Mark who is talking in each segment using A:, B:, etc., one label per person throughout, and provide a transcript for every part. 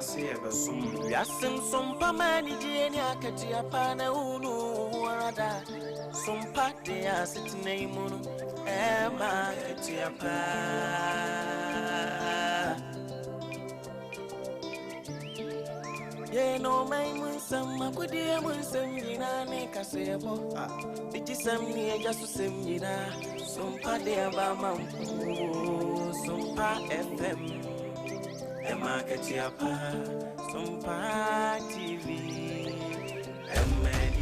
A: se yɛbɛsom mo.
B: Wiase nsompa ma anigyeɛ ne akatua pa na wonu wo ho ara da. Sompa de asetena yi mu no ɛma akatua pa. Yɛn ɔman mu nsɛm, akodie mu nsɛm nyinaa ne kaseɛbɔ. Digyisɛm ne agya so sɛm nyinaa. Sompa de aba ma mpo. Sompa FM. Ɛma akatua pa. Sompa TV. Ɛma anigyeɛ.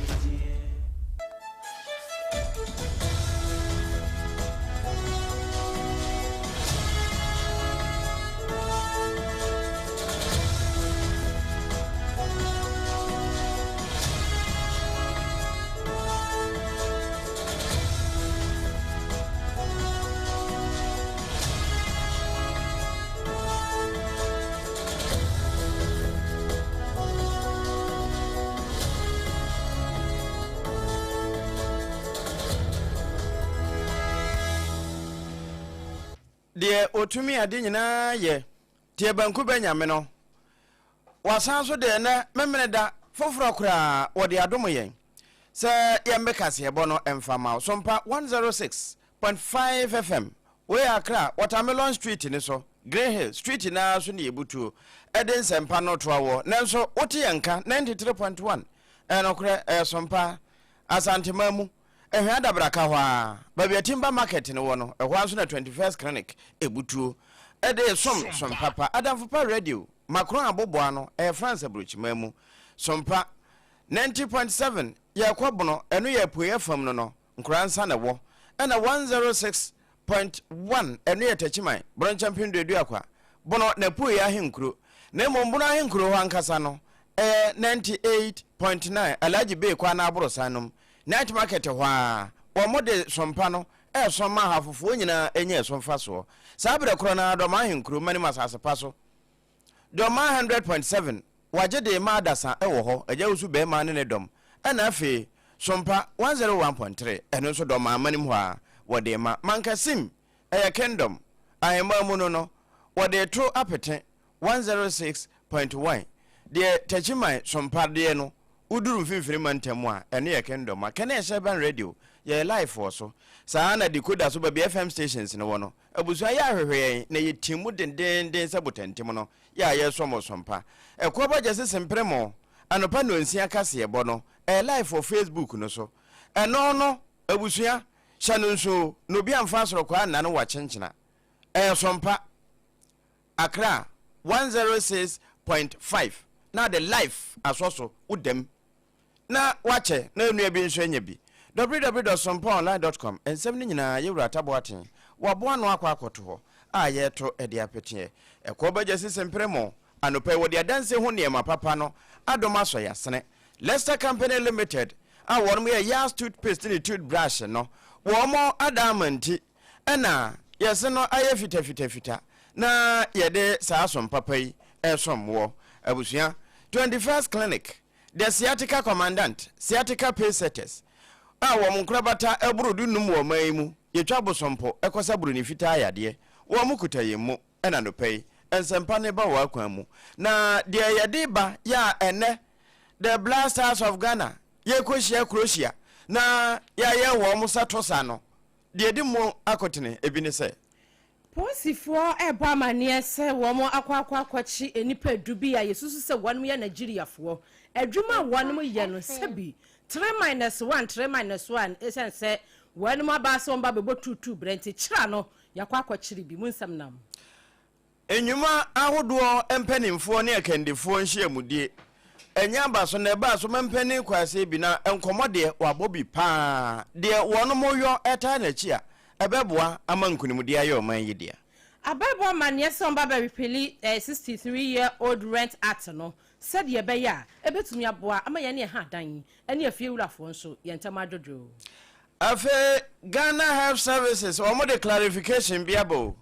C: Deɛ ɔtumi ade nyinaa yɛ, deɛ banku bɛ nyame no, wasan so de ɛnɛ Memeneda foforɔ koraa wɔde adom yɛn sɛ yɛmmɛ kaseɛbɔ no mfa ma wo. Sompa 106.5 FM, wei yɛ Accra, Watermelon Street no so, Green Hill Street no ara so ne yɛbutuo de nsɛmpa no toa woɔ. Nanso wote yɛn nka 93.1, ɛyɛ nokorɛ, ɛyɛ Sompa, Asanteman mu, Ɛhwɛ adabraka hɔ ara, baabi a Timber Market no wɔ no, ɛhɔ ara nso na 21st Clinic ebutuo de som som papa. Adamfo Pa Radio, Macron aboboano, ɛyɛ France aburokyiman mu. Sompa 90.7, yɛrekɔ Bono, ɛno yɛ apueeɛ fam no no, Nkoransa na ɛwɔ. Ɛna 106.1, ɛno yɛ Takyiman, Borɔnkyɛ Mpem Duaduakwa, Bono n'apueeɛ ahenkuro. Na mmom Bono ahenkuro hɔ ankasa no, ɛyɛ 98.9, Alhaji Bey kwan no aborosan nom. Night market hɔ ara, wɔde sompa no resom ma ahafofoɔ nyinaa nya ɛso mfasoɔ. Saa berɛ korɔ no ara Dɔmaa ahenkuro, Manim asase pa so, Dɔmaa 100.7, wɔagye de rema adasa wɔ hɔ, Agya Wusu Bɛɛma ne ne dɔm, ɛna afei Sompa 101.3, ɛno nso Dɔmaa Manim hɔ ara wɔde rema. Mankasim, ɛyɛ Kingdom, ahemmaa mu no no, wɔde reto apete 106.1, deɛ Takyiman Sompa deɛ no, Woduru mfimfini mantam a, ɛno yɛ Kingdom. A Kɛne ɛhyɛ bɛn radio, yɛyɛ live wɔ so. Saa ara na decoder so baabi FM stations no wɔ no. Abusua yɛ ahwehwɛ yɛn na yɛtim mu dendeenden sɛ botantim no, yɛ a yɛresɔ mo so mpa. Ɛkoɔ ba gyese sempere mo, anɔpa nnɔnsia kaseɛbɔ no, ɛyɛ live wɔ Facebook no so. Ɛno no, abusua, hyɛ no nso o, na obi amfa asorokwaa annane wo akyenkyena. Ɛyɛ sompa. Accra 106.5 na ade life asɔ so wo dam na wakyɛ na onua bi nso anya bi. www.sompaonline.com Nsɛm no nyinaa yɛ Wura Taboaten waboa ano akɔ akɔto hɔ a yɛreto de apeteɛ. Ɛkɔɔ bagya sisi mpere mo anɔpa yi wɔde adansie ho nneɛma papa no adom asɔ yasene. Lester Company Limited a wɔnom yɛ Yas toothpaste ne toothbrush no wɔn ada ama nti Ɛna yɛse no ayɛ fitafitafita na yɛde saa som papa yi resom woɔ. Abusua, 21st Clinic, The Sciatica Commandant, Sciatica Pace Setters, a wɔn nkorabata boro dunum wɔ ɔman yi mu, yɛtwa bosompo kɔsa buroni fitaa yadeɛ, wɔn kuta yɛn mu ɛna anɔpa yi nsɛmpa no reba wɔ akwan mu. Na deɛ yɛde ba yɛ a ɛnnɛ The Black Stars of Ghana yɛrekɔhyia Croatia na yɛayɛ wɔn sɛ tosa no, Deɛ ɛdi mu akotene bi ne sɛ.
D: Polisifoɔ rebɔ amaneɛ sɛ wɔn akɔ akɔ akɔkye nnipa du bi a yɛsusu sɛ wɔn yɛ Nigeriafoɔ. Adwuma a wɔn yɛ no sɛbi three minus one, three minus one ɛsiane sɛ wɔn aba sɛ wɔn ba bɛbɔ tuutuu berɛ nti kyerɛ no yɛakɔ akɔkyere bi. Mu nsɛm nam.
C: Nnwuma ahodoɔ mpaninfoɔ ne akandifoɔ nhyiamudie, ɛnyɛ aba so na ɛbaa so ma mpanin kɔ aseɛ bi na nkɔmmɔ deɛ wɔabɔ bi pa ara, deɛ wɔnom yɔ taa n'akyi a, ɛbɛboa ama nkunimdie ayɛ ɔman yi dea.
D: Abɛbɔ amanneɛ sɛ wɔba bɛrepili 63 year old rent act no sɛdeɛ ɛbɛyɛ a ɛbɛtumi aboa ama yɛne ɛha adan ne afiewurafoɔ nso yɛn ntam adwodwo.
C: Afei Ghana Health Services wɔn de clarification bi aba o,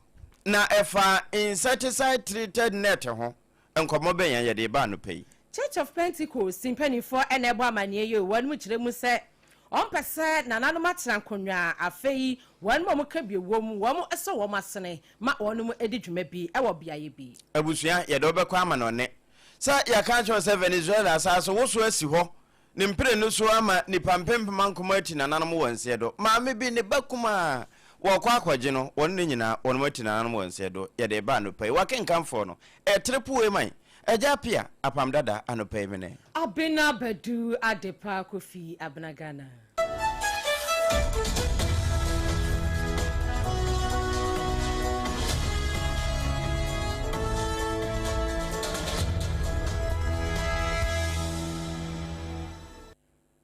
C: na ɛfa insecticide treated net ho, nkɔmmɔ bɛn a yɛde reba anɔpa yi?
D: Church of Pentecost mpanimfoɔ na ɛbɔ amanneɛ yi o, wɔn kyerɛ mu sɛ wɔmpɛ sɛ nananom atena nkonnwa a afei wɔn a wɔka bi wom, wɔn sɔ wɔn asene ma wɔn di dwuma bi wɔ beaeɛ bi.
C: Abusua, yɛde wo bɛkɔ amanɔne. Sɛ yɛaka akyerɛ wo sɛ Venezuela asaase woso asi hɔ ne mprenu so ama nnipa mpempem ankoma ati nananom wɔ nseɛ do. Maame bi, ne ba kumaa a wɔrekɔ akɔgye no, wɔne no nyinaa wɔnom ati nananom wɔ nseɛ do. Yɛde reba anɔpa yi. W'akenkanfoɔ no, ɛtere poe man. Agya Appiah, Apam Dada, anɔpa yi mene.
D: Abena Badu Adepa Kofi Abena Ghana.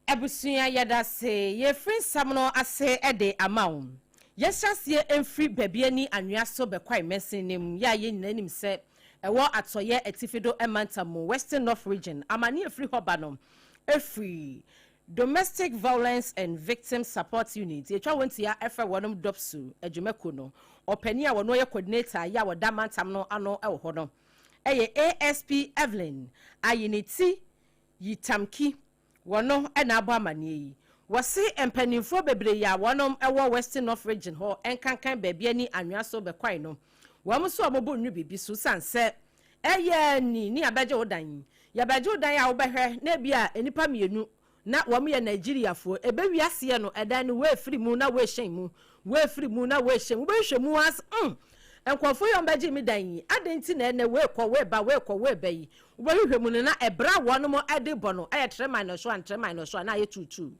D: Abusua yɛdase yɛfiri nsɛm no ase de ama wo. Yɛnhyɛ aseɛ mfiri baabi ani anwea so bɛkwae mansin no mu yɛ a yɛn nyinaa nim sɛ ɛwɔ atɔeɛ atifi do mantam mu, Western North Region. Amane a ɛfiri hɔ ba no firi Domestic Violence and Victim Support Unit, yɛtwa wɔn tia frɛ wɔnom DOVVSU adwumakuo no. Ɔpanin a ɔno yɛ coordinator yɛ a ɔda mantam no ano wɔ hɔ no yɛ ASP Evelyn Ayiniti Yitamki. Wɔno na abɔ amaneɛ yi. Wɔse mpaninfoɔ bebree a wɔnom wɔ Western North Region hɔ nkankan baabi ani anwea so bɛkwae no, wɔn nso wɔn bo nnu biribi so sane sɛ ɛyɛ ni ne abɛgye wo dan. Yɛbɛgye wo dan a wobɛhwɛ na ebia nnipa mmienu na wɔn yɛ Nigeriafoɔ. Ɛbɛwie aseɛ no ɛdan no wei firi mu na wei hyɛn mu, wei firi mu na wei hyɛn mu. Wobɛhwehwɛ mu ara sɛ mm nkurɔfoɔ yi a wɔbɛgyee me dan yi adɛn nti na ɛnnɛ wei kɔ wei ba wei kɔ wei ba yi. Wobɛhwehwɛ mu no na ɛberɛ a wɔnom de bɔ no yɛ tre minus one tre minus one na ayɛ tuutuu.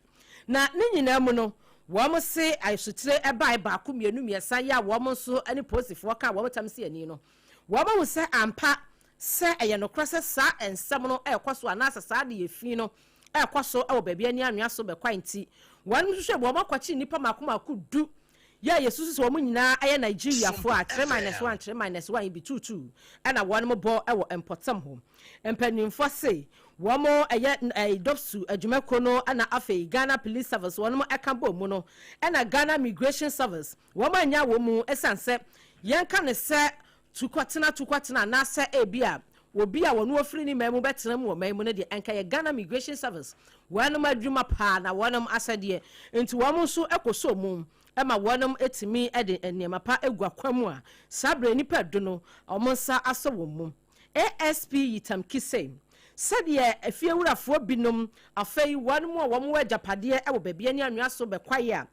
D: Na ne nyinaa mu no wɔn se asutire bae baako mmienu mmiɛnsa yi a wɔn nso ne polisifoɔ kaa wɔn tam si ani no wɔn ahu sɛ ampa sɛ ɛyɛ nokorɛ sɛ saa nsɛm no rekɔ so anaasɛ saa adeyɛ fi no rekɔ so wɔ baabi ani anwea so bɛkwae nti wɔn hwehwɛ mu wɔn akɔkye nnipa mako mako du yɛ a yɛsusu sɛ wɔn nyinaa yɛ Nigeriafoɔ a 3 minus 1 3 minus 1 yi bi tuutuu ɛna wɔn bɔ wɔ mpɔtam hɔ. Mpanimfoɔ se wɔn ɛyɛ DOVVSU adwumakuo no ɛna afei Ghana Police Service wɔn ɛka bɔ mu no ɛna Ghana Migration Service wɔn anya wɔn mu ɛsiane sɛ yɛnka ne sɛ tukɔtena tukɔtena anaasɛ ebi a obi a wɔn ofiri ne man mu bɛtena mu wɔ man mu no deɛ ɛnka yɛ Ghana Migration Service wɔnom adwuma paa na wɔnom asɛdeɛ nti wɔn nso kɔ mu ɛma wɔnom etumi de nneɛma pa egu akwan mu a saa bere nipa du no wɔn nsa asɔ wɔn mu. ASP Yitam Kise sɛdeɛ efiewurafoɔ binom afei wɔn mu a wɔn wɔ agyapadeɛ wɔ baabi ani anwea so bɛkwae a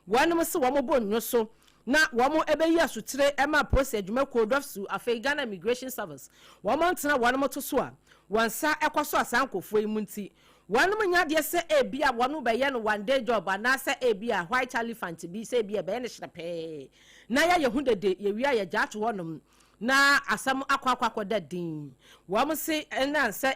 D: wɔnom sɛ wɔn bɔ nnwo so na wɔn bɛyi asotire ma polisi adwumakuo DOVVSU afei Ghana Immigration Service wɔn ntena wɔn to so a wɔn nsa kɔ so a saa nkurɔfoɔ yi mu nti wɔn nya adeɛ sɛ ebi a wɔn bɛyɛ no one day job anaasɛ ebi a white elephant bi sɛ ebi a ɛbɛyɛ no hyerɛpɛɛ na yɛayɛ ho dede yɛwie a yɛgya ato hɔnom na asɛm akɔ akɔ akɔda din. Wɔn se ɛnam sɛ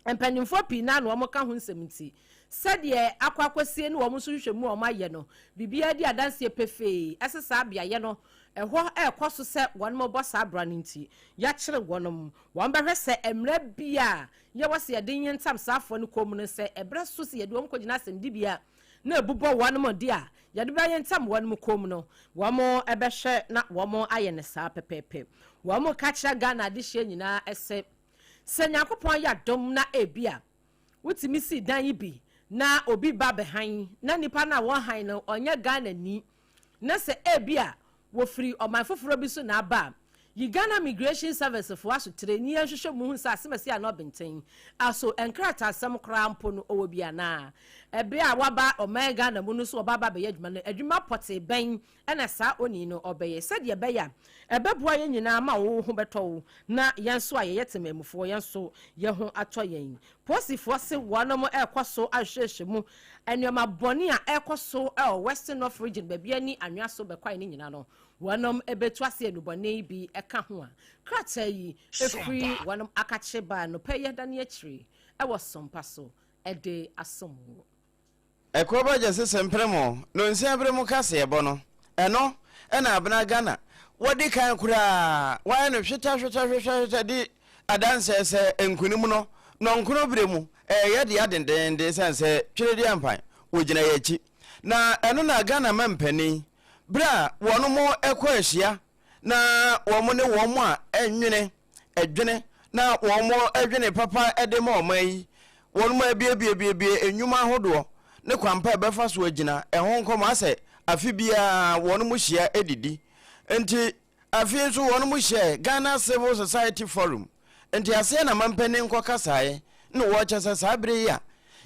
D: mpanimfoɔ pii naa na wɔn ka ho nsɛm nti sɛdeɛ akɔ akɔsie ne wɔn nso hwehwɛ mu a wɔn ayɛ no biribiara di adanseɛ pefee ɛsɛ saa beaeɛ no ɛhɔ ɛrekɔ so sɛ wɔn bɔ saa abira no nti yɛakyere wɔn wɔn bɛhwɛ sɛ mmerɛ bi a yɛwɔ sɛ yɛde nye ntam saafoɔ no kɔn mu no sɛ ɛberɛ so sɛ yɛde wɔn kɔgyina asɛmdibea na ebubɔ wɔn mo de a yɛde bɛyɛ ntam wɔn mu kɔn mu no wɔn bɛhwɛ na wɔn ayɛ ne saa pɛpɛɛpɛ. Wɔn ka kyerɛ Ghana adehyeɛ nyinaa ɛsɛ sɛ Nyankopɔn yɛ adom na ebi a wotumi si dan yi bi na obi ba bɛhan na nipa no a wɔhan no ɔnyɛ Ghana ni na sɛ ebi a wɔfiri ɔman foforɔ bi so na aba a yi Ghana Migration Service foɔ asotire ni yɛnhwehwɛ mu hu sɛ asemasi a na ɔbɛntɛn aso nkrataasɛm koraa mpo no ɔwɔ bi anaa ɛbea a waba ɔman Ghana mu no so ɔba aba bɛyɛ adwuma no adwuma pɔtee bɛn ɛna saa oni no ɔbɛyɛ sɛdeɛ ɛbɛyɛ a ɛbɛboa yɛn nyinaa ma wo ho bɛtɔ wo na yɛn nso a yɛyɛ temamufoɔ yɛn nso yɛn ho atɔ yɛn. Polisifoɔ se wɔnom ɛrekɔ so ahwehwɛ mu nneɛma bɔne a ɛrekɔ so ɛwɔ Western North Region baabi ani anwea so bɛkwae ne nyinaa no wɔnom ɛbɛtu ase anubɔne bi ɛka ho a krataa yi efiri wɔnom akakye baa no pɛ yɛ dane akyiri ɛwɔ sompa so ɛde asom wɔ.
C: Ɛkɔ bɛgye sese mpere mo no nsia bere mu kaseɛbɔ no ɛno ɛna Abena Ghana wɔdi kan koraa wɔayɛ no hweta hweta hweta hweta di adanseɛ sɛ nkunim no nɔnkono bere mu ɛyɛ dea dendenden sɛn sɛ twerɛdi ampan wɔgyina yɛ akyi na ɛno na Ghana ma mpanin bere a wɔn mo ɛkɔ ahyia na wɔn ne wɔn a ɛnwene ɛdwene na wɔn ɛdwene papa ɛde ma ɔman yi wɔn mu abiebiebiebie nnwuma ahodoɔ ne kwampa ɛbɛfa so agyina ɛho nkɔmɔ asɛ afe biara wɔn mu hyia edidi nti afe nso wɔn mu hyɛ Ghana Civil Society Forum. Nteaseɛ na mampanin kɔkasaeɛ na wɔkyɛ sɛ saa berɛ yi a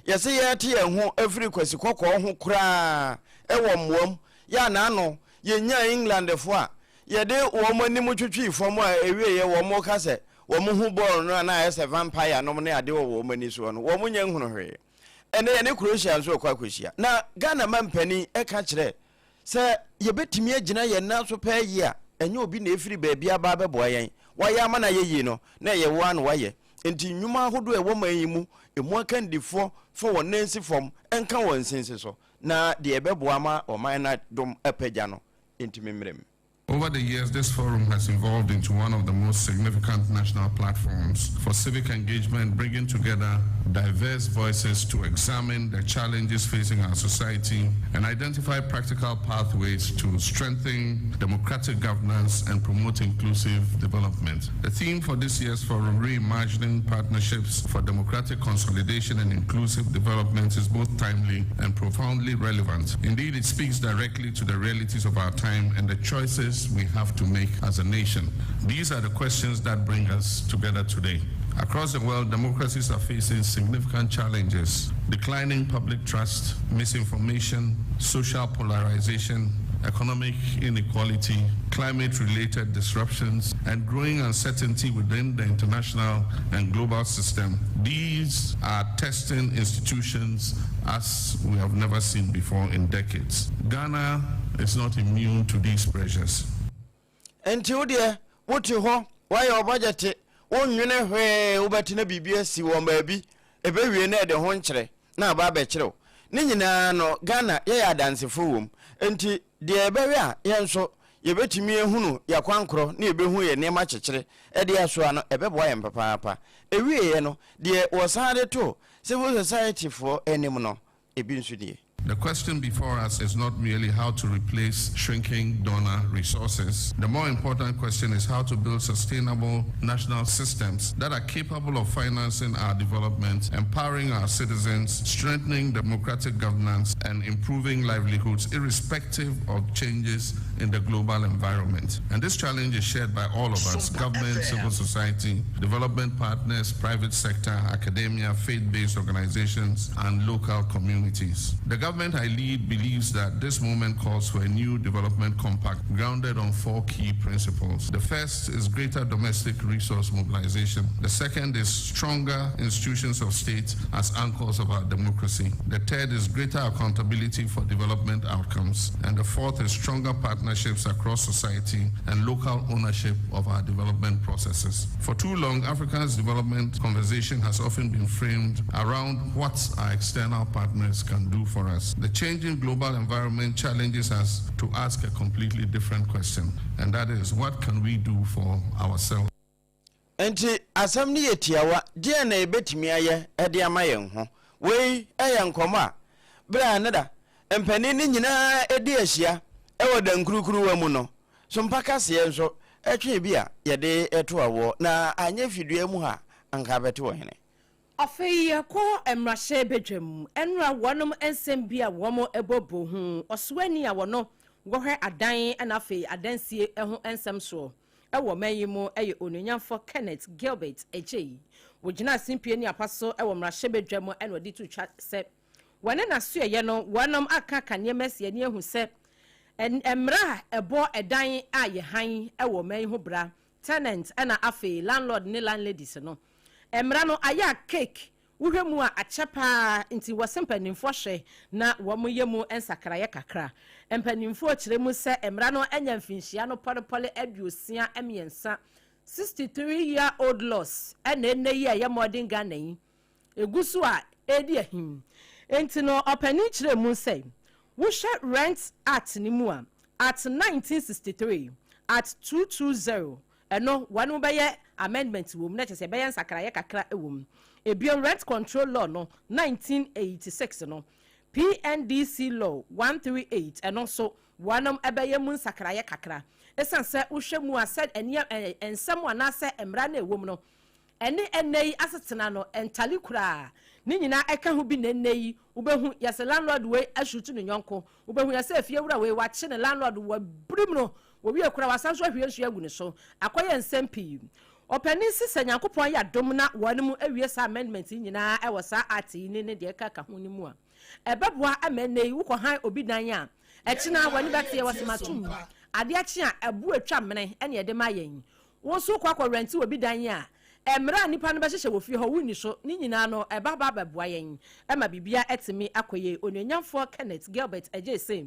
C: yɛse yɛrete yɛn ho afiri Kwasi Kɔkɔɔ ho koraa wɔ mmoa mu yɛ a n'ano yɛnyaa Englandfoɔ a yɛde wɔn anim twetwee fam a ɛwieeɛ wɔn ka sɛ wɔn hu bɔɔl no a na ayɛ sɛ vampire nom ne adeɛ wɔ wɔn ani soɔ no, wɔn nyɛ nhunu hwee. Ɛnɛ yɛne Croatia nso rekɔ akɔhyia. Na Ghana mampanin ka kyerɛ sɛ yɛbɛtumi agyina yɛn nan so pɛɛ yie a, ɛnyɛ obi na ɛfiri baabi aba abɛboa yɛn. Wayɛ ama no ayɛ yie no, na ɛyɛ wo ara na woayɛ. Enti nnwuma ahodoɔ a ɛwɔ man yi mu, ɛmu akandifoɔ fa wɔn nan si fam nka wɔn nsinsi so, na deɛ ɛbɛboa ama ɔman no adom apagya no ntumi mmrɛ mu.
A: Over the years, this forum has evolved into one of the most significant national platforms for civic engagement, bringing together diverse voices to examine the challenges facing our society and identify practical pathways to strengthen democratic governance and promote inclusive development. The theme for this year's forum, Reimagining Partnerships for Democratic Consolidation and Inclusive Development, is both timely and profoundly relevant. Indeed, it speaks directly to the realities of our time and the choices we have to make as a nation. These are the questions that bring us together today. Across the world, democracies are facing significant challenges: declining public trust, misinformation, social polarization, economic inequality, climate related disruptions, and growing uncertainty within the international and global system. These are testing institutions as we have never seen before in decades. Ghana is not immune to these pressures.
C: Nti wo deɛ wote hɔ, woayɛ wo budget, wonnwene hwee, wobɛtena biribi asi wɔn baabi, ɛbɛwie na ɛde ho nkyerɛ na aba abɛkyerɛw ne nyinaa no. Ghana yɛyɛ adansefo wɔ mu, nti deɛ ɛbɛyɛ a yɛn nso yɛbɛtumi ehunu yɛakwankorɔ na yɛbɛhu yɛ nneɛma kyekyere ɛde asoa no, ɛbɛboa yɛn papaapa. Ewieɛ no, deɛ wɔsan de to civil society foɔ anim no, ebi nso nie.
A: The question before us is not merely how to replace shrinking donor resources. The more important question is how to build sustainable national systems that are capable of financing our development, empowering our citizens, strengthening democratic governance, and improving livelihoods, irrespective of changes in the global environment. And this challenge is shared by all of us: government, civil society, development partners, private sector, academia, faith based organizations, and local communities. The government I lead believes that this moment calls for a new development compact grounded on four key principles. The first is greater domestic resource mobilization. The second is stronger institutions of state as anchors of our democracy. The third is greater accountability for development outcomes. And the fourth is stronger partnerships across society and local ownership of our development processes. For too long, Africa's development conversation has often been framed around what our external partners can do for us. The changing global environment challenges us to ask a completely different question, and that is, what can we do for ourselves?
C: Nti asɛm no yɛ tiawa: deɛ na yɛbɛtumi ayɛ de ama yɛn ho? Wei ɛyɛ nkɔmmɔ a berɛ a ne da mpanin no nyinaa ɛdi ahyia ɛwɔ dankurukuruwa mu no so mpa kaseɛ nso ɛtwe bi a yɛde ɛto awoɔ na anyɛ fidua mu ha anka bɛte wɔ hene.
D: Afei yɛkɔ mmarahyɛ badwam. Ɛnora wɔnom nsɛm bi a wɔn bɔbɔ ho, ɔsoani a wɔno wɔhwɛ adan ɛna afei adansie ho nsɛm soɔ ɛwɔ ɔman yi mu, ɛyɛ Onuonyamfo Kenneth Gilbert Agyei. Wɔgyina simpie ne apa so ɛwɔ mmarahyɛ badwam ɛna ɔde to twa sɛ wɔne n'asoɛyɛ no wɔnom aka ka nneɛma asi ani ahu sɛ mmerɛ a ɛbɔ ɛdan a yɛhan ɛwɔ ɔman yi ho bra, tenant ɛna afei landlord ne landladies no, mmara no ayɛ a cake wohwɛ mu a akyɛ paa, nti wɔse mpanimfoɔ hwɛ na wɔn yɛ mu nsakraeɛ kakra. Mpanimfoɔ kyerɛ mu sɛ mmara no anya mfinhyia no pɔlepɔle 63, 63 year old laws, ɛna ɛnɛ yi a ɛyɛ modern Ghana yi egu so a ɛredi ahim. Nti no ɔpanin kyerɛ mu sɛ wohwɛ Rent Act ne mu a, Act 1963, Act 220, ɛno wɔn bɛyɛ amendment wɔ mu na kyerɛ sɛ ɛbɛyɛ nsakraeɛ kakra wɔ mu. Ebien, Rent Control Law no 1986 no, PNDC Law 138, ɛno nso wɔnom ɛbɛyɛ mu nsakraeɛ kakra, ɛsiane sɛ wohwɛ mu a sɛ ɛnea nsɛm anaasɛ mmara no ɛwɔ mu no ɛne ɛnɛ yi asetena no ntale koraa. Ne nyinaa ɛka ho bi na ɛnɛ yi wobɛhu yɛsɛ landlord wei asutu ne nyɔnko, wobɛhu yɛsɛ efie wura wei wakye ne landlord wɔ birim no, wɔwie koraa wasan so ahwie nsuo agu ne so. Akɔyɛ nsɛm pii. Ɔpanin se sɛ Nyankopɔn ayɛ adom na wɔnom awie saa amendment yi nyinaa wɔ saa Act yi ne ne deɛ ɛkaka ho no mu a, ɛbɛboa ma ɛnnɛ yi wokɔ han obi dan a, ɛkyena w'ani bɛteɛ, wɔse matom adeɛ kye a ɛbo atwa mene ɛne ɛde ma yɛn. Wo nso wokɔ akɔ rɛnte obi dan a, mmara a nnipa no bɛhyehyɛ wɔ fie hɔ wonni so, ne nyinaa no ɛba aba abɛboa yɛn ma biribiara atumi akɔ yie. Onuonyamfoɔ Kenneth Gilbert Adjei se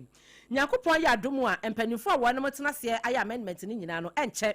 D: Nyankopɔn yɛ adom a, mpanimfoɔ a wɔnom tena aseɛ ayɛ amendment no nyinaa no ɛnkyɛ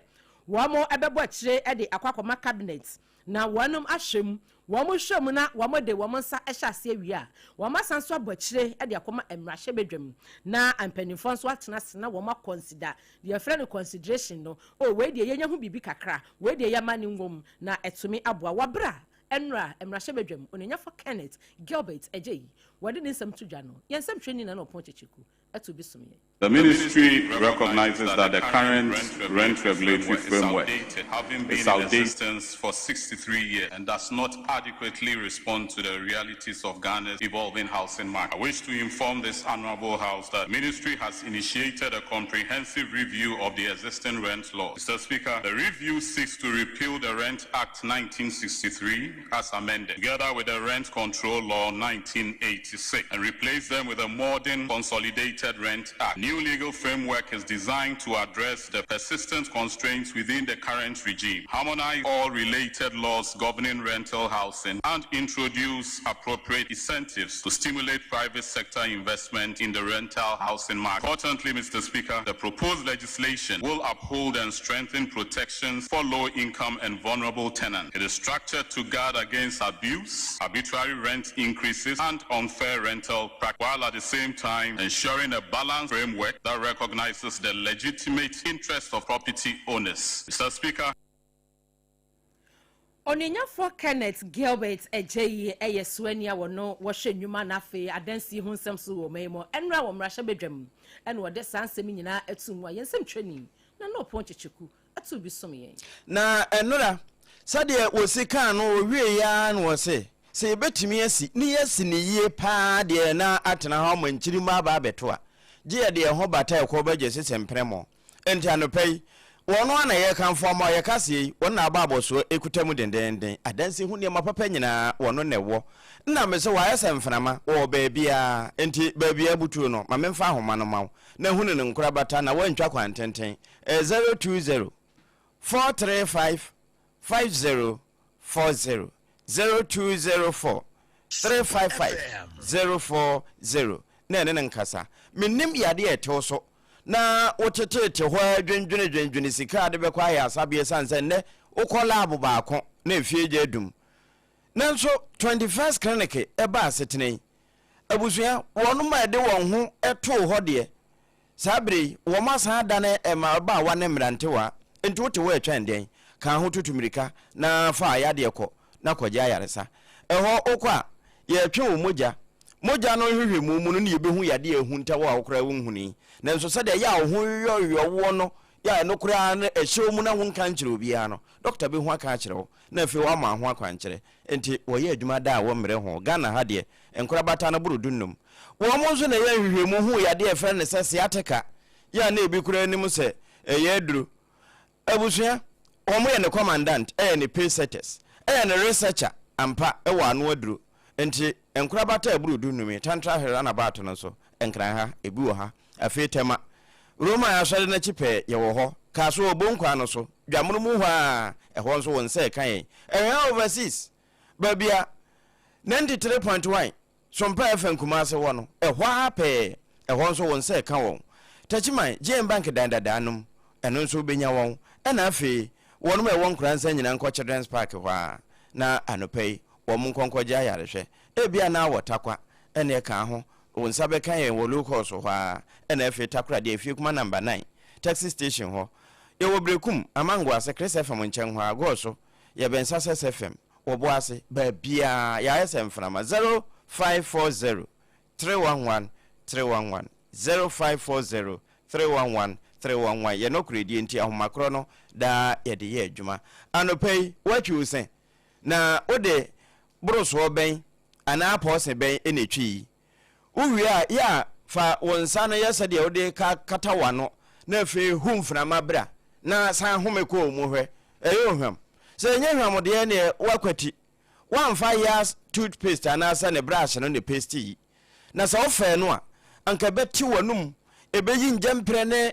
D: wɔn bɛbɔ akyire de akɔ akɔma cabinet na wɔnom ahwɛ mu, wɔn hwɛ mu na wɔn de wɔn nsa hyɛ aseɛ wie a, wɔn asan nso abɔ akyire de akɔma mmarahyɛbadwam na mpanimfoɔ nso atena ase na wɔn akɔnsida deɛ yɛfrɛ no consideration no, oh wei deɛ yɛnya ho biribi kakra, wei deɛ yɛma no nwom na atumi aboa wɔ berɛ a ɛnora mmarahyɛbadwam Onuonyafo Kenneth Gilbert Adjei wɔde ne nsɛm to dwa no, yɛn nsɛmtwerɛni Nana Ɔpɔn Kyekyeku to bi som yɛn.
E: The ministry recognizes that the current rent regulatory framework
A: having been
E: is
A: in
E: outdated.
A: existence for 63 years and does not adequately respond to the realities of Ghana's evolving housing market. I wish to inform this honorable house that the ministry has initiated a comprehensive review of the existing rent law. Mr. Speaker, the review seeks to repeal the Rent Act 1963 as amended, together with the Rent Control Law 1986, and replace them with a modern consolidated rent act. New legal framework is designed to address the persistent constraints within the current regime, harmonize all related laws governing rental housing, and introduce appropriate incentives to stimulate private sector investment in the rental housing market. Importantly, Mr. Speaker, the proposed legislation will uphold and strengthen protections for low-income and vulnerable tenants. It is structured to guard against abuse, arbitrary rent increases, and unfair rental practices, while at the same time ensuring a balanced framework that recognizes the legitimate interests of property owners. Mr. Speaker,
D: Onuonyafoɔ Kenneth Gilbert Adjei yɛ suani a wɔno wɔhwɛ nnwuma na afei adansi ho nsɛm so wɔ ɔman yi mu. Ɛnora wɔ mmarahyɛbadwam na wɔde saa nsɛm yi nyinaa too mu a yɛn nsɛmtwerɛni Nana Opon Kyekyeku too bi som yɛn.
C: Na ɛnora, sɛdeɛ wɔsi kaa no wɔwieeɛ ara na wɔse, sɛ yɛbɛtumi asi ne yɛasi no yie pa ara deɛ na atena hɔ ama nkyirimma aba abɛto a, gye yɛde yɛn ho bata ɛkɔ bɛgye sese mprɛmɔ. Enti anɔpa yi, wɔn ara na yɛrekamfo ama wɔn, yɛka aseɛ yi, wɔn na abɔ abɔsoɔ ɛkuta mu dendeenden, adansie ho nneɛma papa nyinaa, wɔn na ɛwɔ. Nna mese wɔayɛ sɛ mframa, wɔwɔ baabiara, enti baabi a abutuo no, ma memfa ahoma no mma wo, na hunu no nkorabata na woantwa kwan tenten. Ɛyɛ 020 435 5040, 0204 355 040, na ɛne no nkasa. Mennim yadeɛ a ɛte wo so na woteteete hɔ ara dwendwene-dwendwene sika a de bɛkɔ ayɛ asabea esiane sɛ nnɛ wokɔ lab baako na efie gya adum. Nanso 21st Clinic baa asetena yi, abusua, wɔnom a ɛde wɔn ho too hɔ deɛ, saa bere yi wɔn asan adane mmabaawa ne mmerantewa. Enti wote hɔ retwɛn dɛn? Ka ho tutu mmirika na fa ayadeɛ kɔ na kɔgye ayaresa. Ɛhɔ wokɔ a, yɛretwe wo mogya. Mogya no nhwehwɛmu mu no na yɛbɛhu yadeɛ a ahunta wo a wo koraa wonhunui. Nanso sɛdeɛ ɛyɛ a wo ho yɔyɔ woɔ no, yɛ a ɛno koraa no ɛhyɛ wo mu na wonka nkyerɛ obiara no, dɔkta bɛhu aka akyerɛ wo na afei wama wo ho akwankyerɛ. Enti wɔyɛ adwuma da a wɔmmrɛ ho. Ghana ha deɛ, nkorabata no boro dunnum. Wɔn nso na ɛyɛ nhwehwɛmu huu yadeɛ a yɛfrɛ no sɛ sciatica, yɛ a na ebi koraa nnim sɛ ɛyɛ aduro. Abusua, wɔn yɛ ne commandant, ɛyɛ ne pace setters, ɛyɛ ne researcher ampa wɔ ano aduro. Nti nkorabata a ɛboro dunnum yi, Tantra Hill Runabout no nso, Nkran ha, ebi wɔ ha. Afei Tema, Roman asɔre no akyi pɛɛ, yɛwɔ hɔ. Kasoa, Obon kwan no so, Dwamono mu hɔ ara, ɛhɔ nso wo nsa reka yɛn. Ɛhwɛ overseas, baabi a 93.1 Sompa FM Kumase wɔ no, ɛhɔ ara pɛɛ, ɛhɔ nso wo nsa reka wɔn. Takyiman, GN Bank dan dadaa no mu, ɛno nso wobɛnya wɔn. Ɛna afei, wɔnom a ɛwɔ Nkoransa nyinaa nkɔ Children's Park hɔ ara, na anɔpa yi, wɔn nkɔ nkɔgye ayarehwɛ. Ebia na wɔ Tarkwa, ɛne ɛka ho, wo nsa bɛka yɛn wɔ Low Course hɔ ara, ɛna afei Takoradi, Afiekuma Number 9, Taxi Station hɔ. Yɛwɔ Berekum, Amango ase, Chris FM nkyɛn hɔ ara, Gɔɔ so, yɛbɛn Success FM, wɔ bo ase, baabiara, yɛayɛ sɛ mframa. 0540 311 311, 0540 311 311, Yɛn nɔkorɛdie nti, ahomakorɔ no, daa yɛde yɛ adwuma. Anɔpa yi, woatwi wo se, na wode borosoɔ bɛn anaa pɔɔse bɛn na ɛtwi yi? Wowie a, yɛ a fa wo nsa no yɛ sɛdeɛ wode ka kata w'ano, na afei hu mframa bra, na san home kɔ wo mu hwɛ. Ɛyɛ ohwam. Sɛ ɛnyɛ hwam deɛ neɛ woakwati. Woamfa Yas toothpaste anaasɛ ne brush no na paste yi. Na sɛ wofɛɛ no a, anka ɛbɛte w'anom, ɛbɛyi ngyɛmprɛ ne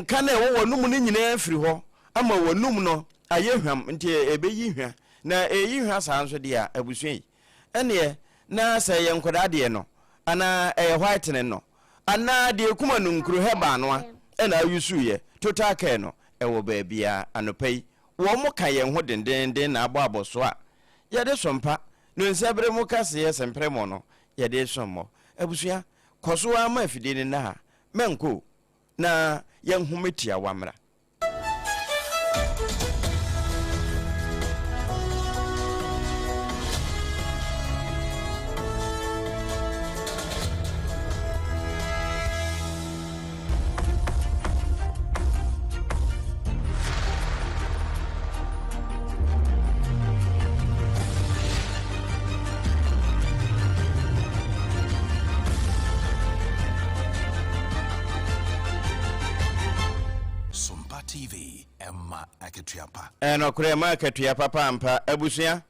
C: nka no a ɛwɔ w'anom no nyinaa afiri hɔ ama w'anom no ayɛ hwam. Nti ɛbɛyi hwa. Na ɛyi hwa saa nso deɛ a, abusua yi, ɛnneɛ na sɛ ɛyɛ nkwadaa deɛ no, anaa ɛyɛ whitening no, anaa deɛ ɛkum anunkuro herbal no a ɛna ayusuiɛ, total care no, ɛwɔ baabiara. Anɔpa yi, wɔka yɛn ho dendeenden na abɔ abɔsoɔ a yɛde som pa no nsɛbere mu kaseɛ sempere mo no yɛde resom mo. Abusua, kɔ so ara ma afidie no nna ha. Mɛnkɔ o, na yɛnhome tiawa mmra.
F: Sompa TV, ɛma akatua pa.
C: Ɛnokorɛ ɛma akatua papa ampa. Abusua,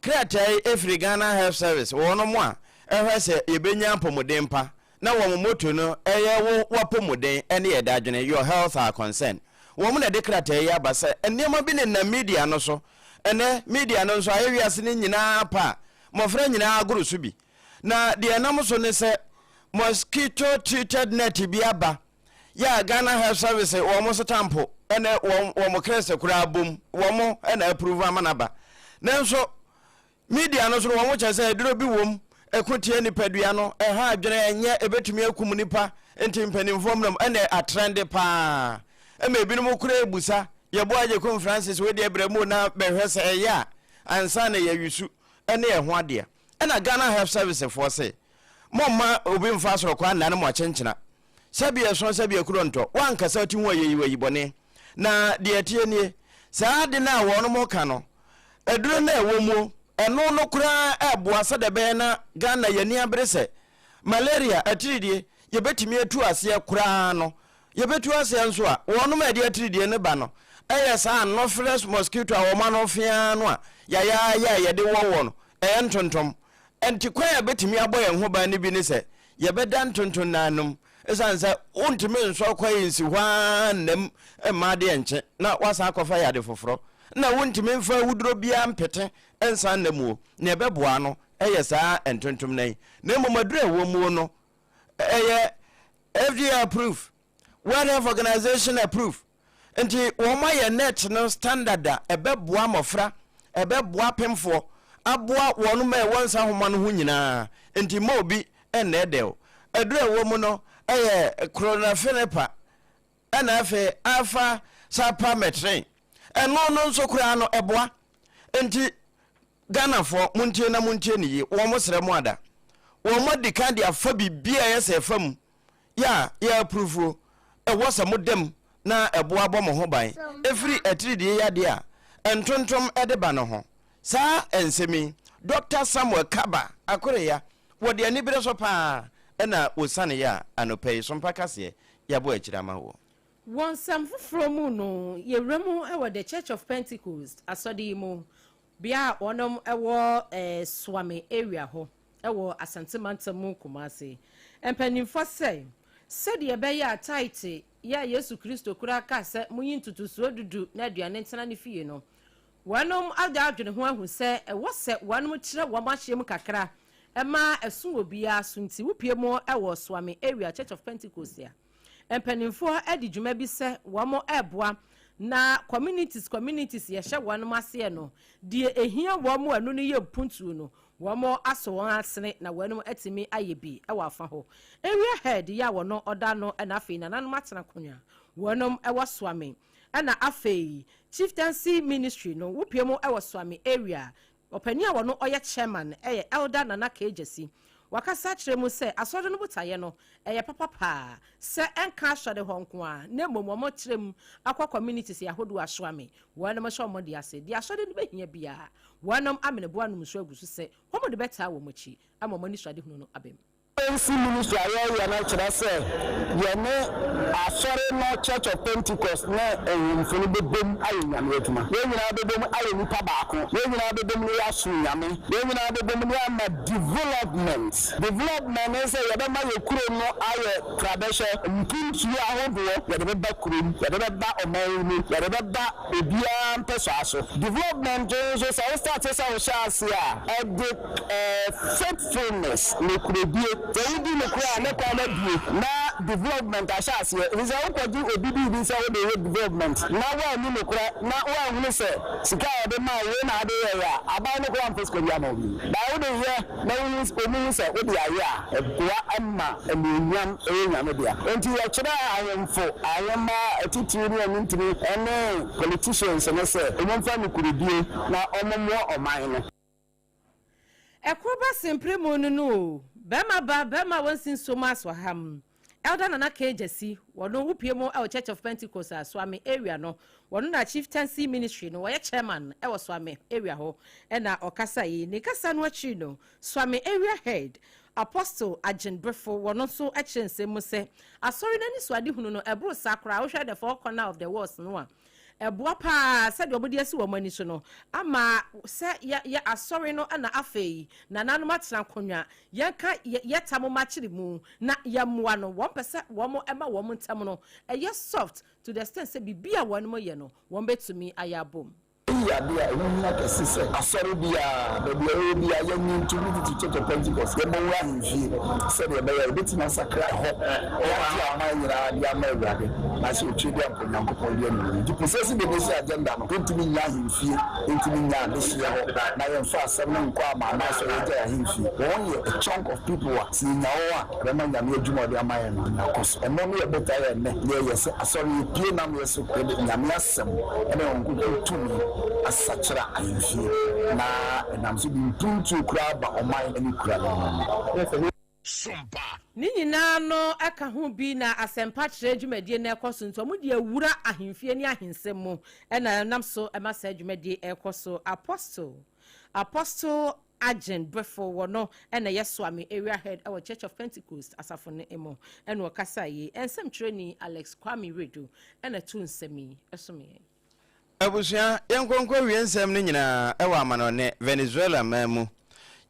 C: krataa yi firi Ghana Health Service, wɔnom a ɛhwɛ sɛ yɛbɛnya apɔmuden pa na wɔn motto no yɛ Wo w'apɔmuden ne yɛn dadwene, Your Health Our Concern. Wɔn na ɛde krataa yi aba sɛ nneɛma bi nenam media no so. Ɛnnɛ, media no nso ayɛ wiase no nyinaa pa a mmɔfra nyinaa agoro so bi. Na deɛ ɛnam so ne sɛ mosquito treated net bi aba yɛ a Ghana Health Service wɔn setampo ne wɔn wɔn krɛsɛ koraa bom wɔn na approve ama no aba. Nanso Media no so no, wɔkyerɛ sɛ aduro bi wom, ɛko tia nipadua no, ɛha adwene, ɛnyɛ, ɛbɛtumi akum nipa, nti mpanimfoɔ mmram, ɛna atrɛnde paa. Ɛma ebinom koraa ɛbusa, yɛboa Agyekum Francis wei deɛ brɛ mu na bɛhwɛ sɛ ɛyɛ a, ansa na yɛayusu ɛne ɛho adeɛ. Ɛna Ghana Health Service foɔ se, momma obi mfa asorɔkɔ annane mo akyenkyena. Sɛbi ɛso, sɛbi akuro ntɔ, woankasa ti ho a yɛyi wo ayi bɔne. Na deɛ ɛteɛ nie, saa ade no a wɔnom ka no, aduro no a ɛwɔ muo, ɛno no koraa ɛboa sɛdeɛ ɛbɛyɛ na Ghana yɛn ani abere sɛ malaria, atiridie, yɛbɛtumi atu aseɛ koraa no. Yɛbɛtu aseɛ nso a, wɔnom a ɛde atiridie no ba no, ɛyɛ saa anopheles mosquito a wɔn ano feaa no a yayaaya a yɛde wɔ wɔ no, ɛyɛ ntontom. Ɛnti kwan a ɛbɛtumi abɔ yɛn ho ban no bi ne sɛ yɛbɛda ntontom no anom. Esiane sɛ wontumi nsɔ kwae nsi hɔ ara nna mu mma adeɛ nkye na woasan akɔfa yɛ ade foforɔ, na wontumi mfa awuduro biara mpete nsan nna muo, nea ɛbɛboa no yɛ saa ntontom no yi. Na mmom aduro a ɛwɔ muo no, ɛyɛ FDA approved, World Health Organization approved. Nti wɔayɛ net no standard a ɛbɛboa mmɔfra, ɛbɛboa apemfoɔ, aboa wɔn ma ɛwɔ nsa nhoma no ho nyinaa. Nti mma obi nnɛɛdɛɛ wo. Aduru a ɛwɔ mu no yɛ chlorphenipa ɛna afei alpha cypermethrin. Ɛno no nso koraa no ɛboa. Nti Ghanafoɔ montie na montie no yie. Wɔn srɛ mo ada. Wɔn adi kan de afa biribiara a ɛyɛ sɛ ɛfa mu yɛ a yɛ apurufuo, ɛwɔ sɛ moda mu na ɛboa bɔ mo ho ban firi atiridii yadeɛ a ntontom de ba no ho. Saa nsɛm yi, Dɔkta Samuel Kaba Akoreya, wɔde aniberɛ so pa ara na wɔsianeeɛ a anɔpa yi Sompa Kaseɛ yɛabɔ akyire ama woɔ.
D: Wɔ nsɛm foforɔ mu no, yɛwura mu wɔ The Church of Pentecost asɔde yi mu, bea a wɔnom wɔ Suame area hɔ wɔ Asante mantam mu Kumasi. Mpaninfoɔ sɛ, sɛdeɛ ɛbɛyɛ a tithe yɛ a Yesu Kristo koraa kaa sɛ monyi ntotosoɔ dudu na aduane ntena ne fie no, wɔnom ada adwene ho ahu sɛ ɛwɔ sɛ wɔnom kyerɛ wɔn ahyeɛ mu kakra ma ɛso obiara so nti wopue mu wɔ Suame area Church of Pentecost a, Mpanimfoɔ adi dwuma bi sɛ wɔn reboa na communities communities yɛhyɛ wɔn aseɛ no, deɛ ɛhia wɔn ɛno no yɛ mpuntuo no, wɔn asɔ wɔn asene na wɔn atumi ayɛ bi wɔ afa hɔ. Area head yi a wɔn ɔda ano na afei nananom atena akonnwa, wɔn wɔ Suame ɛna afei chieftaincy ministry no wopue mu wɔ Suame area. Ɔpanin a ɔno ɔyɛ chairman yɛ Elder Nana K. Gyasi. Wakasa akyerɛ mu sɛ asɔre no botaeɛ no ɛyɛ papa paa sɛ ɛnka asɔre hɔ nko ara na mmom wɔn trɛ mu akɔ communities ahodoɔ a Soame wɔnom hyɛ wɔn de ase. Deɛ asɔre no bɛhia biara wɔnom amene boa nom nso agu so sɛ wɔn de bɛtaa wɔn akyi ama wɔn anisoadehunu no aba mu.
G: NC Ministry a yɛreyɛ no kyerɛ sɛ yɛne Asɔre no, Church of Pentecost, ne ahemfo no bɛbom ayɛ Nyame adwuma. Yɛn nyinaa bɛbom ayɛ nipa baako. Yɛn nyinaa bɛbom na yɛasom Nyame. Yɛn nyinaa bɛbom na yɛama development. Development ne sɛ yɛbɛma yɛn kuro no ayɛ krabɛhwɛ. Mpuntuo ahodoɔ yɛde bɛba kurom, yɛde bɛba ɔman yi mu, yɛde bɛba obiara mpɛsoa so. Development nso sɛ wo starte sɛ wohyɛ aseɛ a, ɛde Faithfulness, nokorɛdie. Sɛ wodi nokorɛ a, ne kwan abue na development ahyɛ aseɛ. Ɛfiri sɛ wokɔgye obi biribi sɛ wode reyɛ development na woanni nokorɛ na woanhunu sɛ sika a wɔde maa wo wei na wode yɛeɛ a, aban no koraa mfa sika biara mma wo bio. But wode yɛ na wohu, wɔhu sɛ wode ayɛ a, ɛboa ma anuonyam yɛ Nyame dea. Enti yɛkyerɛ ahemfo, ahemmaa, atitiriw ne anintini ne politicians no sɛ wɔmfa nokorɛdie na wɔmmoa ɔman no.
D: Ɛkoro ba sempere mu no no o, bɛrima ba bɛrima a wɔnsi nsuo mu aso aham. Elder Nana K. Gyasi, wɔno wopue mu wɔ Church of Pentecost a Suame area no, wɔno na Chieftaincy Ministry no wɔyɛ chairman wɔ Suame area hɔ na ɔkasa yi. Ne kasa no akyiri no, Suame area head, Apostle Agyen Brefo, wɔno nso kyerɛ nsɛm mu sɛ Asɔre no anisoadehunu no ɛboro saa koraa, wohwɛ the four corner of the walls no a, Ɛboa paa sɛdeɛ wɔde asi wɔn ani so no ama sɛ yɛ yɛ asɔre no na afei nananom atena nkonnwa, yɛnka yɛ yɛ tam makyere mu na yɛmmoa no. Wɔn pɛ sɛ wɔn ma wɔn ntam no ɛyɛ soft to the extent sɛ biribi a wɔn yɛ no wɔn bɛtumi ayɛ abom.
G: Eyi yɛ ade a ɛho hia kɛse sɛ asɔre biara, baabi a ɛwɔ biara, yɛnnye ntom ne titiriw Church of Pentecost, yɛmmɔ nwura ahemfie sɛnea ɛbɛyɛ a yebetumi asakra ɛhɔ na yɛagye aman nyinaa de ama Awurade na ahyɛ Otwedeampa Onyankopɔn de anuonyam. Nti possessing the nation agenda no, yɛntumi nnya ahemfie, yɛntumi nnya adehyeɛ hɔ, na yɛmfa asɛm no nkɔ amanaman so a yɛagyae ahemfie. Wɔn yɛ a chunk of people a sɛ yɛnya wɔn a, ɛbɛma Nyame adwuma a ɔde ama yɛn no akɔ so. Ɛno ne yɛn botaeɛ ɛnnɛ. Yɛyɛ sɛ asɔre, yɛpue nam yɛ so, yɛde Nyame asɛm ne Honhom Kronkron tumi asakyera ahemfie, na ɛnam so de mpuntuo koraa ba ɔman ne kura no mu.
D: Ne nyinaa no ka ho bi na asɛmpa kyerɛ dwumadie no rekɔ so nti wɔde awura ahemfie ne ahensɛm mu na ɛnam so ma saa dwumadie rekɔ so. Apostle Apostle Agyen Brefo wɔ no na ɛyɛ Suame Area Head wɔ Church of Pentecost asafo no mu na ɔkasaeɛ yi. Nsɛmtwerɛni Alex Kwame Wiredu na ɛtoo nsɛm yi som yɛn.
C: Abusua, yɛnkɔ nkɔwie nsɛm no nyinaa wɔ amanɔne, Venezuela man mu.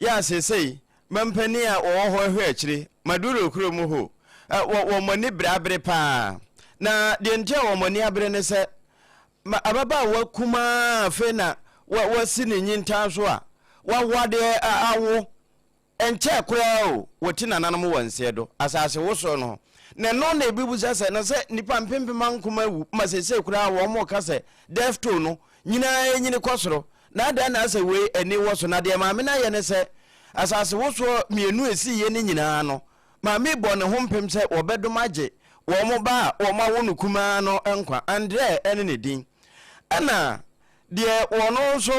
C: Yɛ a seesei mampanin a wɔwɔ hɔ ahwɛ akyire, Maduro kuro mu ho, wɔ wɔn ani bere abere paa. Na deɛ nti a wɔn ani abere ne sɛ, ma ababaawa kumaa afei na wasi ne nyintaa so a wawo adeɛ awo Ɛnkyɛɛ koraa o, wɔti nananom wɔ nseɛ do, asase wosow no ho. Na ɛno na ebi bisa sɛ, na sɛ nnipa mpempem ankom awu ma seesei koraa wɔn ka sɛ death toll no nyinaa renyini kɔ soro, na adɛn na asɛ wei ani wɔ so? Na deɛ maame no ayɛ ne sɛ, asase wosoɔ mmienu a ɛsiiɛ no nyinaa no, maame yi bɔɔ ne ho mpem sɛ wɔbɛdom agye wɔn ba a wɔawo no kumaa no nkwa, Andrea ne ne din. Ɛna deɛ wɔn nso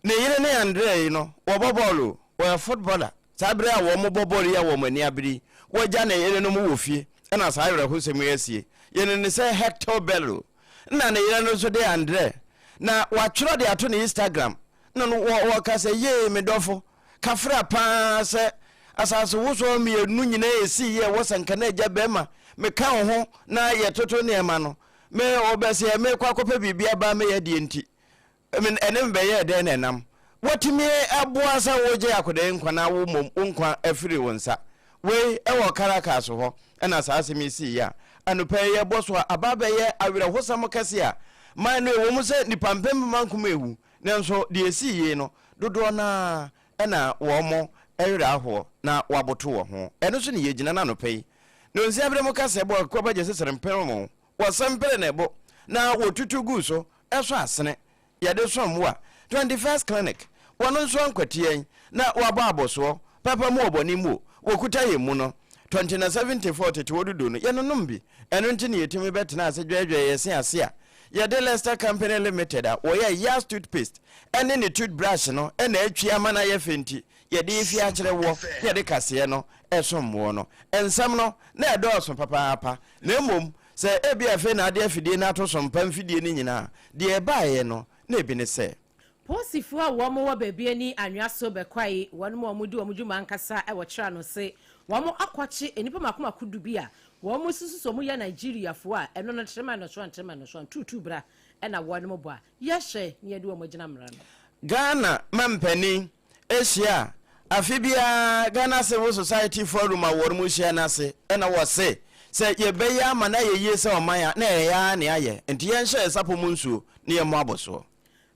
C: Ne yere ne Andrea yi no, wɔbɔ bɔɔl o, wɔyɛ footballer. Saa bere a wɔbɔ bɔɔl yi a wɔn ani abere yi, wɔagya ne yerenom wɔ fie na saa awerɛhosɛm yi asie. Yɛnim no sɛ Hector Bello. Nna ne yere no nso de Andrea. Na watwerɛ de ato ne Instagram na no wɔka sɛ, Yee, me dɔfo, kafra paa sɛ asase wosoɔ mmienu nyinaa ɛsii yɛ wɔ sɛ nka na agya bɛrima meka wo ho na yɛtoto nneɛma no. Me wɔbɛsɛ mekɔ akɔpɛ biribi aba mɛyɛ deɛ nti. Ɛne me bɛyɛɛ dɛn na ɛnam woatumi aboa sɛ wogye akwadaa yi nkwa na wo mmom wo nkwa afiri wo nsa? Wei wɔ Caracas hɔ na saa asɛm yi siiɛ a anɔpa yi yɛbɔ so a aba abɛyɛ awerɛhosɛm kɛse a man no ɛwɔ mu sɛ nnipa mpempem ankom awu nanso deɛ ɛsii yei no dodoɔ no ara na wɔn werɛ ahoɔ na wɔaboto wɔ ho. Ɛno so ne yɛgyina no anɔpa yi. Nonsia berɛ mu kaseɛbɔ a Akuaba Gyasi Serempem wɔ sɛmpere ne bo na wɔtutu guu so ɛsɔ asene yɛde som mmoa 21st Clinic wɔn nso ankwati yɛn na wɔabɔ abɔsoɔ papa mu wɔ bɔne mu o wɔkuta yɛn mu no 20 na 74 tete hɔ dodo no yɛnonom bi ɛno nti na yɛtumi bɛtena ase dwɛɛdwɛɛ yɛn se ase a yɛde Lester Company Limited a wɔyɛ Yas toothpaste ɛne ne toothbrush no ɛna atwi ama no ayɛ fɛ nti yɛde refi akyerɛ woɔ na yɛde kaseɛ no ɛsom woɔ no nsɛm no na ɛdɔɔso papaapa na mmom Sɛ ebia afei na ade afidie no ato so mpa mfidie no nyinaa a, deɛ ɛbaeɛ no, na ebi ne sɛ.
D: Polisifoɔ a wɔn wɔ baabi ani anwea so bɛkwae wɔn a wɔdi wɔn dwuma ankasa wɔ kyerɛ ano se. wɔn akɔkye nnipa mako mako du bi a wɔn susu sɛ wɔn yɛ Nigeriafoɔ a ɛno no trema no so a ntrema no so a ntuutu bra ɛna wɔn bɔ a yɛhwɛ ne yɛde wɔn agyina mmara no.
C: Ghana mampanin hyia a afe biara Ghana Civil Society Forum a wɔn hyia no ase na wɔse sɛ yɛbɛyɛ ama no ayɛ yie sɛ ɔman a na ɛyɛ ara ne ayɛ nti yɛnhyɛ yɛn sapɔ mu nsuo na yɛmmɔ abɔsoɔ.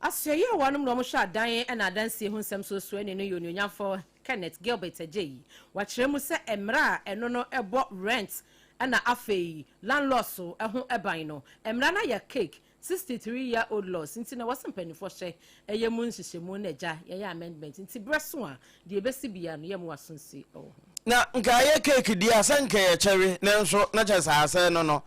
D: Asoɛeɛ a wɔnom na wɔhwɛ adan na adansie ho nsɛm so soani no yɛ Onuonyamfoɔ Kenneth Gilbert Adjei. Wakyerɛ mu sɛ mmara a ɛno no bɔ rent na afei landlords ho ban no, mmara no ayɛ cake 63 year old laws nti na ɛwɔ sɛ mpaninfoɔ hyɛ ɛyɛ mu nhyehyɛmu na agya yɛyɛ amendment nti berɛ so a deɛ ɛbɛsi biara no yɛmmu aso nsi wɔ ho.
C: Na nka ayɛ cake deɛ a sɛ nka yɛkyɛwe nanso na kyerɛ sɛ asɛe no no.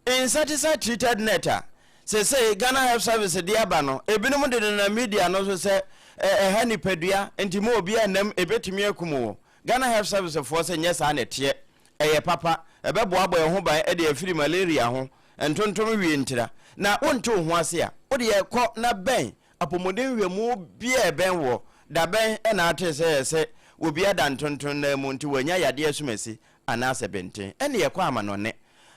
C: Insecticide treated net a sesei Ghana Health Service de aba no ebinom de nenam media no so sɛ ɛha nipadua nti ma obiara nnam ɛbɛtumi akum wo. Ghana Health Service foɔ sɛ nyɛ saa na ɛteɛ. Ɛyɛ papa, ɛbɛboa abɔ yɛn ho ban de afiri malaria ho ntontom wie ntira. Na wonte wo ho ase a, wo deɛ kɔ na bɛn apɔmuden nhwɛmu biara a ɛbɛn woɔ. Da bɛn na atee sɛ yɛse obi ada ntontom nan mu nti wanya yadeɛ asumasi anaasɛ benten? Ɛnneɛ kɔ amanɔne.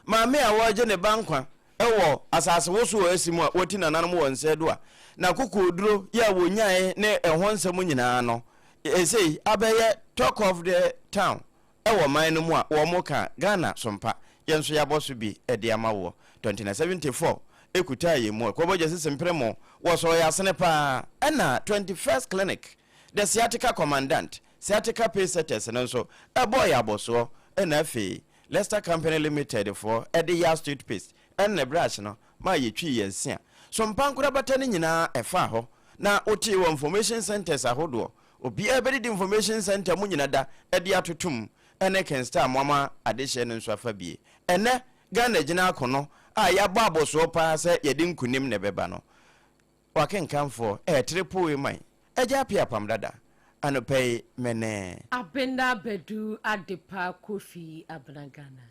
C: Maame a ɔregye ne ba nkwa wɔ asase wosow a asi mu a wɔati nananom wɔ nsa du a n'akokoduro yɛ a wɔnyae ne ɛho nsɛm nyinaa no, seesei abɛyɛ talk of the town wɔ man no mu a wɔn ka Ghana sompa yɛn nso yɛabɔ so bi de ama woɔ. 2074 ɛkutaa yɛn mu ɛkɔbɔ gyesese mpremo wɔsɔɔ yɛn asene paa ɛna 21st clinic the sciatica commandant sciatica pacesetters no nso ɛbɔɔ yɛn abɔsoɔ ɛna afei Lester Company Limited foɔ ɛde Yas toothpaste ɛne ne brush no maa yɛtwii yɛn se a sompa nkorabata no nyinaa ɛfaa hɔ na wotee wɔ information centers ahodoɔ Obiara bɛdidi information centre mu nyina da de atoto mu ne Kenstar Moama adehyeɛ no nso afa bie. Ɛnnɛ Ghana gyina akono a yɛabɔ abosoɔ paa sɛ yɛde nkunim na ɛbɛba no. Wakenkanfoɔ ɛɛtere poe man Agya Appiah Apam Dada anɔpa yi me ne.
D: Abena Badu Adepa Kofi Abena Ghana.